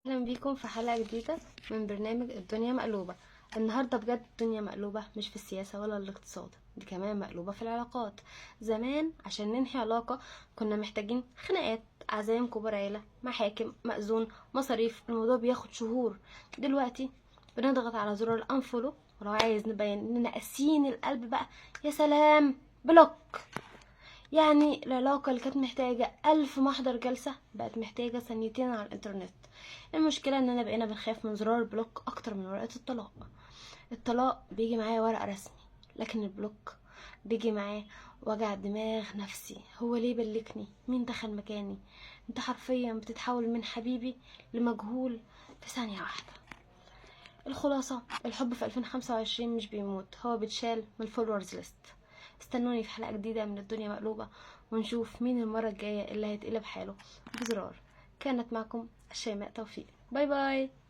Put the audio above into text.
اهلا بيكم في حلقة جديدة من برنامج الدنيا مقلوبة. النهاردة بجد الدنيا مقلوبة، مش في السياسة ولا الاقتصاد، دي كمان مقلوبة في العلاقات. زمان عشان ننهي علاقة كنا محتاجين خناقات، عزايم كبار، عيلة، محاكم، مأذون، مصاريف، الموضوع بياخد شهور. دلوقتي بنضغط على زرار ال unfollow، ولو عايز نبين اننا قاسيين القلب بقى يا سلام block. يعني العلاقة اللي كانت محتاجة 1000 محضر جلسة بقت محتاجة ثانيتين على الإنترنت. المشكلة إننا بقينا بنخاف من زرار ال block أكتر من ورقة الطلاق. الطلاق بيجي معاه ورقة رسمي، لكن ال block بيجي معاه وجع دماغ نفسي. هو ليه بلكني؟ مين دخل مكاني؟ انت حرفيا بتتحول من حبيبي لمجهول في ثانية واحدة. الخلاصة، الحب في 2025 مش بيموت، هو بيتشال من ال followers list. استنوني في حلقة جديدة من الدنيا مقلوبة، ونشوف مين المرة الجاية اللي هيتقلب حاله بزرار. كانت معكم الشيماء توفيق، bye bye.